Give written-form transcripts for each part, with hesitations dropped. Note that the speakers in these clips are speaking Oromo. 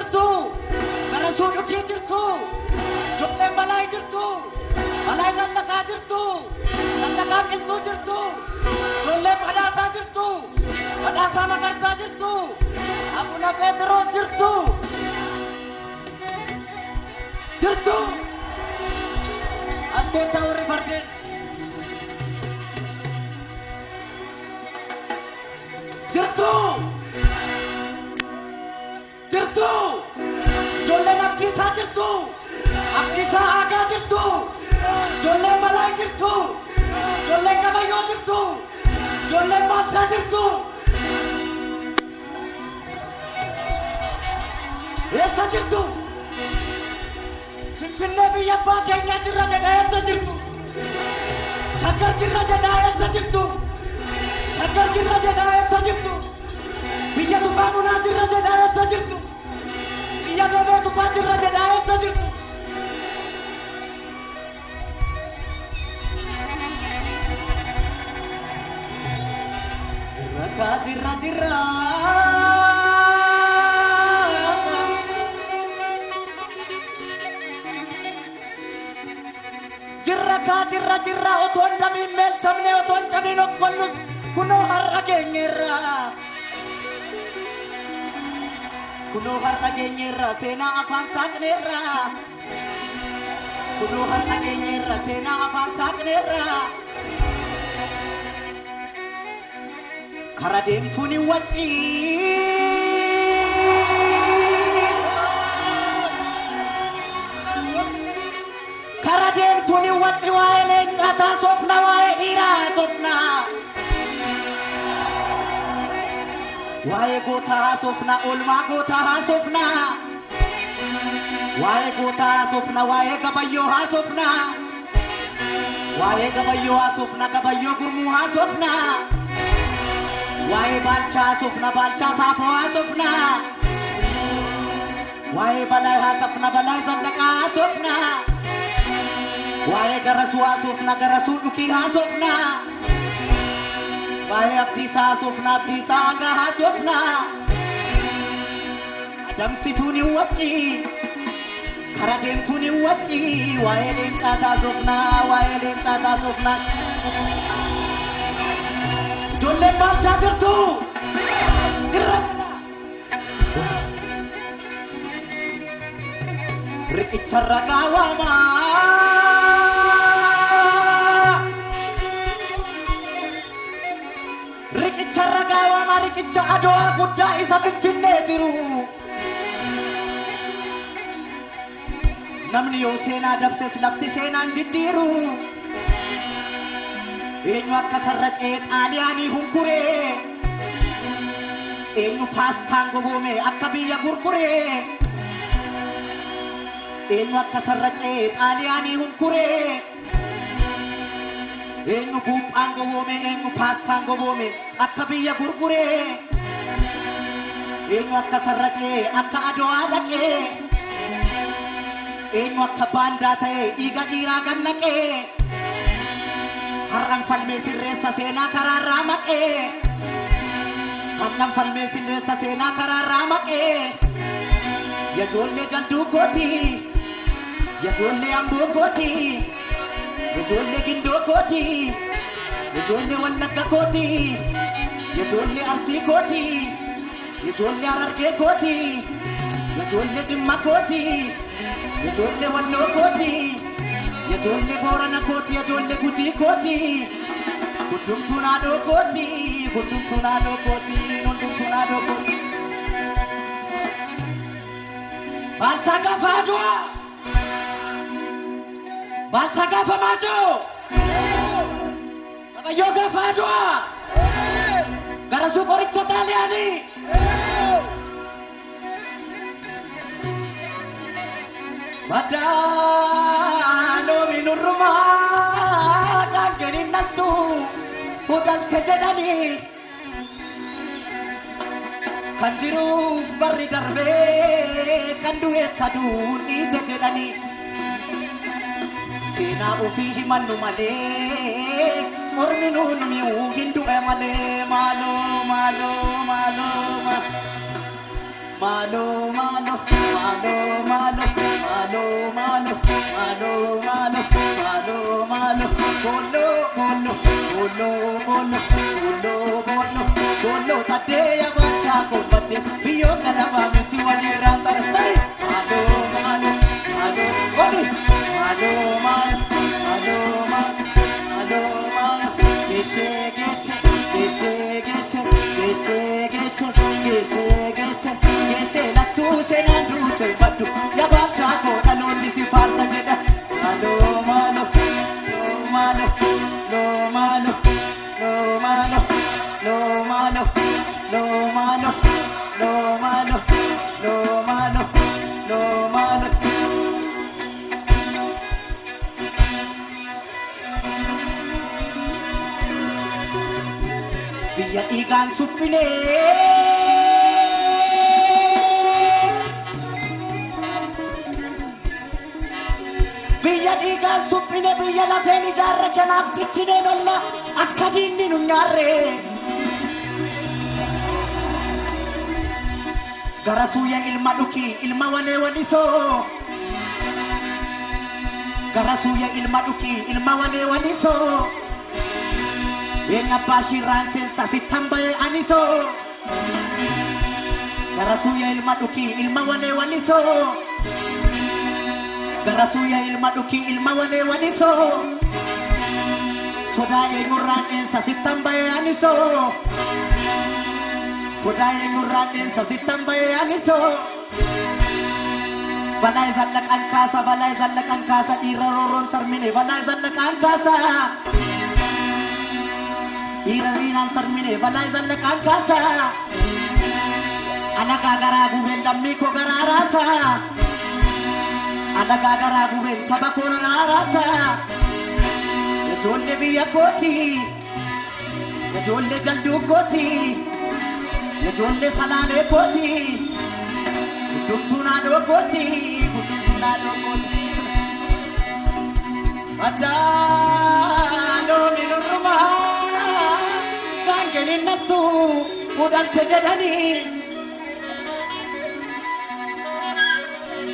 jirtu. Garasuu Dhukii jirtu. Ijoolleen Balaay jirtu. Balaay Zallaqaa jirtu. Zallaqaa Qilxuu jirtu. Ijoolleen Badhaasaa jirtu. Badhaasaa Magarsaa jirtu. Abuna Pheexiroos jirtu. Jirtu. As koottaa warri fardeen. Jirtu. Jirtu. Ijoolleen Abdiisaa jirtu. Abdiisaa Aagaa jirtu. Ijoolleen Balaay jirtu. Ijoolleen Gabayyoo jirtu. Ijoolleen Baalchaa jirtu. Eessa jirtu? Finfinnee biyya abbaa keenyaa jirra jedha eessa jirtu? Shaggar jirra jedha eessa jirtu? Shaggar jirra jedha eessa jirtu? Biyya Tufaa Munaa jirra jedha eessa jirtu? Biyya Doobee Tufaa jirra jedha eessa jirtu? Jirra kaa jirra jirra. Jirra kaa jirra jirra otoo hin damiin meelchamne otoo hin cabiin okkollus kunoo har'a geenyeerra. Kunoo har'a geenyeerra seenaa afaan saaqneerra. Kunoo har'a geenyeerra seenaa afaan saaqneerra. Kara deemtuun hin waccii. Kara deemtuun hin wacci waa'ee leencaa taasofna waa'ee dhiiraa haasofna. Waa'ee gootaa haasofna oolmaa gootaa haasofna. Waa'ee gootaa haasofna waa'ee gabayyoo haasofna. Waa'ee gabayyoo haasofna gabayyoo gurmuu haasofna. Waa'ee baalchaa haasofna baalchaa saafoo haasofna. Waa'ee balaa haasofna balaa zallaqaa haasofna. Waa'ee garasuu haasofna garasuu dhukii haasofna. Waa'ee abdiisaa haasofna abdiisaa aagaa haasofna. Adamsituun hin wacci kara deemtuun hin wacci waa'ee leencaa taasofna waa'ee leencaa taasofna. Ijoolleen baalchaa jirtu. Jirra jedha. Riqicha ragaa waamaa. Riqicha ragaa waamaa riqicha Adowaa guddaa isa Finfinnee jiru. Namni yoo seenaa dabses lafti seenaan jijjiiru. Eenyu akka sarracee xaaliyaanii hunkuree. Eenyu paastaan gogoome akka biyya gurguree. Eenyu akka sarracee xaaliyaanii hunkuree. Eenyu buuphaan gogoome eenyu paastaan gogoome akka biyya gurguree. Eenyu akka sarracee akka Adowaa dhaqee. Eenyu akka baandaa ta'ee dhiiga dhiiraa gannaqee. Har'aan falmee sirreessa seenaa karaarraa maqee. Har'aan falmee sirreessa seenaa karaarraa maqee. Yajoollee jalduu kooti. Yajoollee amboo kooti. Yajoollee gindoo kooti. Yajoollee wallagga kooti. Yajoollee arsii kooti. Yajoollee harargee kooti. Yajoollee jimma kooti. Yajoollee walloo kooti. Yajoollee boorana kooti. Yajoollee gujii kooti. Hundumtuu naadoo kooti. Hundumtuu naadoo kooti. Hundumtuu naadoo kooti. Baalchaa gaafa Adowaa. Baalchaa gaafa Maajoo. Gabayyoo gaafa Adowaa. Garasuu qoricha xaaliyaanii. Madaaloomi nurrumaa daangeen hin dhaltu hudhalte jedhanii. Kan jiruuf barri darbee kan du'eetta duun dhiite jedhanii. Seenaa ofii himannu malee mormi nuun mi'uu hin du'e malee maaloo maaloo maaloo maaloo maaloo. Malo, malo, malo, malo, malo, bolo, bolo, bolo, bolo, bolo, bolo, bolo, tadeya bacha kombate, biyo kalama miti walira tarsai. Malo, malo, malo, oli, malo, malo, malo, malo, malo, malo, geshe, geshe, geshe, geshe, geshe, geshe, geshe, geshe, geshe, la tu se na du te badu, ya bacha ko dhaloonni si faarsa jedha. Malo, malo, malo, malo, malo, malo, malo, malo, malo, malo, malo. Biyya dhiigaan suphinee. Biyya dhiigaan suphine biyya lafeen ijaarre kanaaf ciccineen olla akka diinni nu nyaarre. Gara suuya ilma dhukii ilma walee walisoo. Gara suuya ilma dhukii ilma walee walisoo. Eenyu abbaa shirraan seensa sittan ba'ee anisoo. Gara suuya ilma dhukii ilma walee walisoo. Gara suuya ilma dhukii ilma walee walisoo. Sodaa eenyurraan dheensa sittan ba'ee anisoo. Sodaa eenyurraan dheensa sittan ba'ee anisoo. Balaa isaan laqaan kaasa balaa isaan laqaan kaasa dhiira roorroon sarmine balaa isaan laqaan kaasa. Dhiira riinaan sarmine balaa isaan laqaan kaasa. Alagaa garaa gubeen lammii koo garaa raasa. Alagaa garaa gubeen saba koo garaa raasa. Ijoollee biyya kooti, ijoollee jalduu kooti, ijoollee salaalee kooti, hundumtuu naadoo kooti, hundumtuu naadoo kooti. Madaaloo nurrumaa gaangeen hin nattu mudante jedhanii.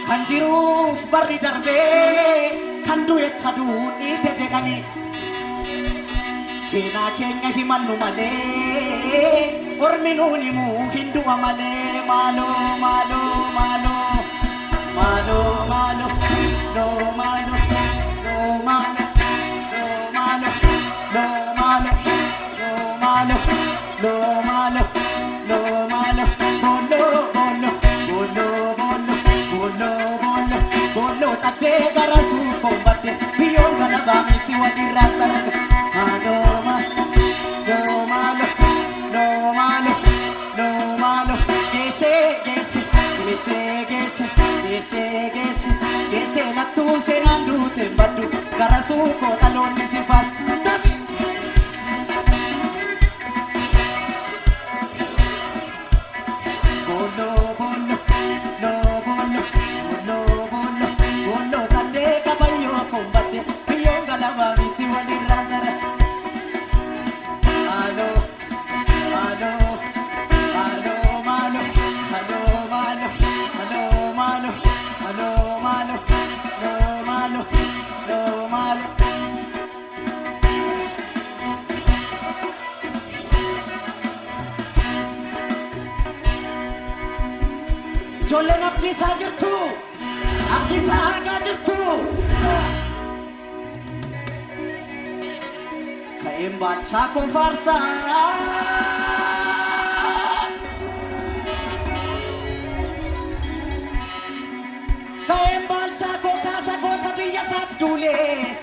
Kan jiruuf barri darbee kan du'e taduu dhiite jedhanii. Seenaa keenya himannu malee ormi nuun himuu hin du'a malee. Maaloo maaloo maaloo maaloo maaloo loo maaloo loo maaloo loo maaloo loo maaloo loo maaloo loo maaloo loo maaloo bolo bolo bolo bolo bolo bolo bolo taddee gara suufoon badde biyyoon galabaa miti walirraa sarara. Malo, malo, malo, malo, malo, geshe, geshe, geshe, geshe, geshe, geshe, geshe, lattuu seenaan duute baddu gara suukoo dhaloonni si faas. Bolo, bolo, lo, bolo, bolo, bolo, bolo, taddee kabayyoo kombadde biyyoon galabaa miti walirraa dara. Malo, malo, malo, malo, malo, malo, malo, malo, malo, malo, malo, malo. Ijoolleen abdiisaa jirtu, abdiisaa argaa jirtu. Ka'een baalchaa koo faarsaa. Ka'een baalchaa koo kaasa goota biyya isaaf duulee.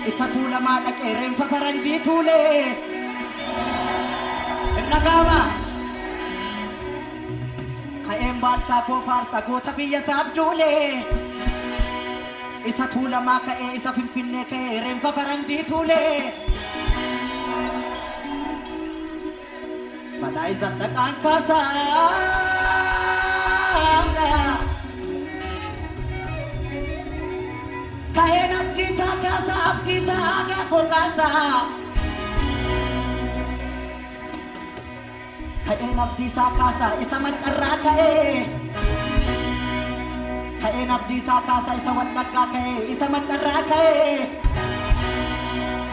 Isa tuulamaa dhaqee reenfa faranjii tuulee. Hin dhaga'ama. Ka'een baalchaa koo faarsa goota biyya isaaf duulee. Isa tuulamaa ka'ee isa finfinnee ka'ee reenfa faranjii tuulee. Balaa isaan dhaqaan kaasaa. Ka'een abdiisaa kaasaa abdiisaa aagaa koo kaasaa. Ka'een abdiisaa kaasaa isa macarraa ka'ee. Ka'een Abdiisaa kaasa isa Wallaggaa ka'ee isa Maccarraa ka'ee.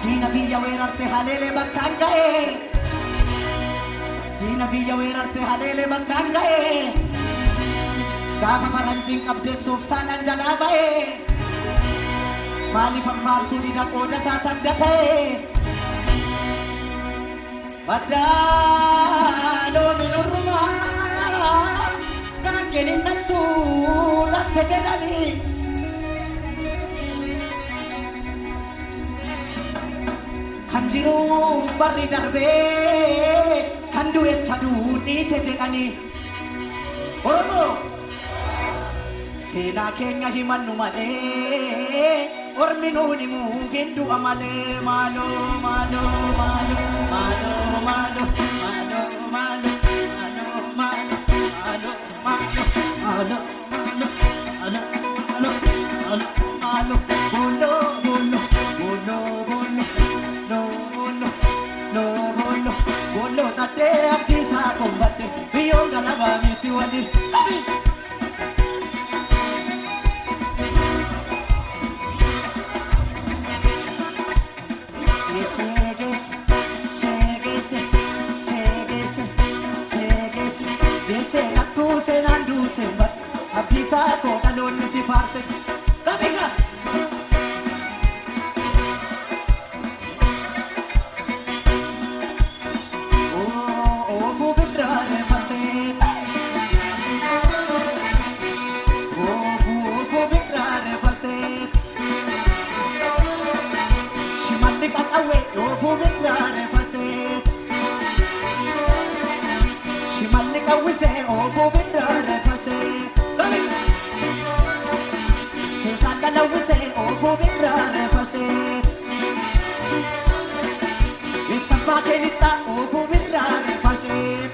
Diina biyya weerarte haleelee bakkaan ga'ee. Diina biyya weerarte haleelee bakkaan ga'ee. Gaafa faranjiin qabdeessuuf taanaan jalaa ba'ee. Maaliif anfaarsuu dida qooda isaa tadda ta'ee. Baddaa loomi nurrumaa kan kennin nattuu latte jedhanii. Kan jiruuf barri darbee kan du'e taduu dhiite jedhanii. Oromoo seenaa keenya himannu malee ormi nuun himuu hin du'a malee. Maaloo maaloo maaloo maaloo maaloo maaloo maaloo maaloo maaloo maaloo maaloo maaloo maaloo maaloo maaloo booloo booloo booloo booloo booloo booloo booloo tattee Abdiisaa kombatte biyyoon galabaa miti waliin. Seenattuu seenaan duute Abdiisaa koo dhaloonni si faarse. Qabiga! Oofuu birraaree farsee. Oofuu birraaree farsee. Shimalli qaqawwee oofuu birraaree farsee. Shimalli qawwisee oofuu birraaree farsee. Seesaan dalawwisee oofuu birraaree farsee. Eessaffaa keelixaa oofuu birraaree farsee.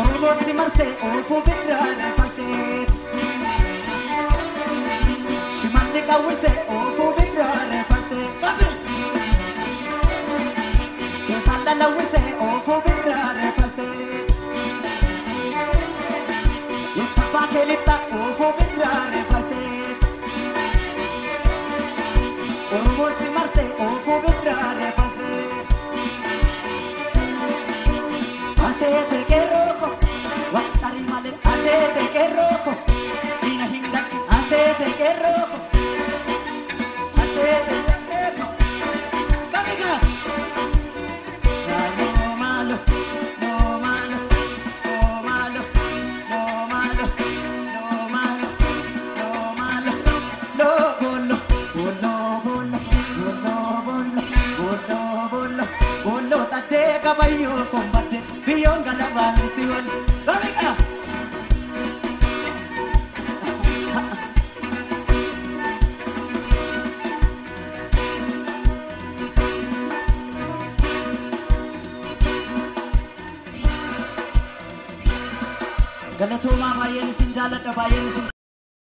Oromoo si marsee oofuu birraaree farsee. Shimalli qawwisee oofuu birraaree farsee. Seesaan dalawwisee oofuu birraaree farsee. Eessaffaa keelixaa oofuu birraaree farsee. Oromoo si marsee oofuu birraaree farsee. Aseete qeerroo waqtarii malee aseete qeerroo diina hin galchi aseete qeerroo aseete qeerroo qabiga. No malo, no malo, no malo, no malo, no malo, no malo, no bolo, bolo, bolo, bolo, bolo, bolo, bolo, bolo, tattee kabayyoo kombatte biyyoon galabaa miti wali. Qabiga! Galatoomaa baay'een isin jaalladha baay'een isin.